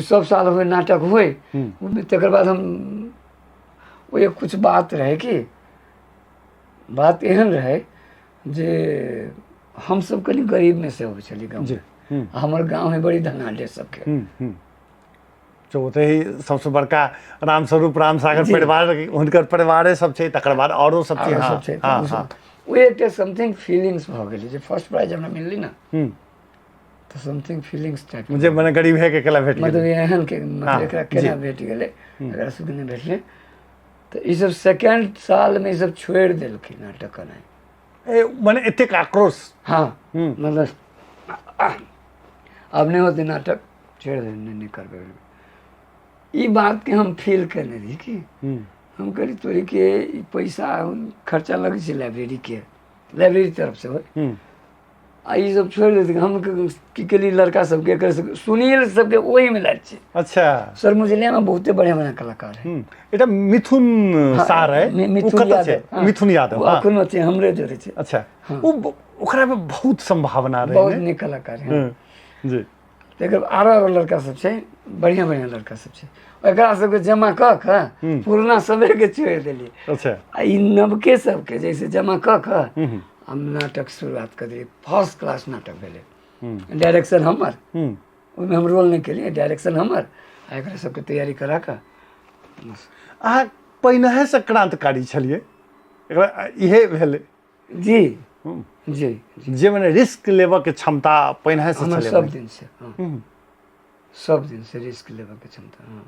सब साल होइ नाटक होइ ओहिमे। तकर बाद हम ओ एक कुछ बात रहै कि बात एहन रहै जे हमसब कनि गरीबमे से अबै छलियै गाँव। हमर गाँव है बड़ी धनाढ्य सबके। तो ओतहि सबसँ बड़का रामस्वरूप रामसागर परिवार, हुनकर परिवारे सब छै, तकर बाद औरो सब छै। सब छै। ओ एकटा समथिंग फीलिंग्स भऽ गेलै जे फर्स्ट प्राइज हमरा मिललै ने, तऽ समथिंग फीलिंग्स टाइप जे मने गरीब है के केला भेट मतलब एहन के मतलब एकरा केना भेट गेलै, एकरा सबके नहि भेटलै। तऽ ई सब सेकेंड सालमे ई सब छोड़ि देलखिन नाटक केनाइ। मने एतेक आक्रोश? हँ, मतलब आब नहि होतै नाटक, छोड़ि दे, नहि करबै। ई बातके हम फील केने रही कि हम कहली तोरीके ई पैसा खर्चा लगै छै लाइब्रेरीके, लाइब्रेरी तरफसँ होइ, आ ई सब छोड़ि देलकै। हम की केली, लड़का सबके एकर सबके सुनील सबके ओहिमे लायल छै। सर मुजलियामे बहुते बढ़िआँ बढ़िआँ कलाकार है। एकटा मिथुन सार है। मिथुन यादव। मिथुन यादव। अखनो छै, हमरे जोड़े छै। अच्छा, ओ ओकरा में बहुत संभावना रहे। बहुत नीक कलाकार है। जी। तकर आरो आरो लड़का सब छै, बढ़िआँ बढ़िआँ लड़का सब छै। एकरा सबके जमा कऽ कऽ पुरना सबके छोड़ि देलियै। आ ई नवके सबके जैसे जमा कऽ कऽ हम नाटक शुरुआत कऽ देलियै। फर्स्ट क्लास नाटक भेलै। डायरेक्शन हमर, ओहिमे हम रोल नहि केलियै, डायरेक्शन हमर आ एकरा सबके तैयारी करा कऽ। अहाँ पहिनहेसँ क्रान्तिकारी छलियै, एकरा इहे भेलै? जी जी। जे मने रिस्क लेबऽके क्षमता पहिनहेसँ छलै सब दिन से? हँ, सब दिन से रिस्क लेबऽके क्षमता, हँ।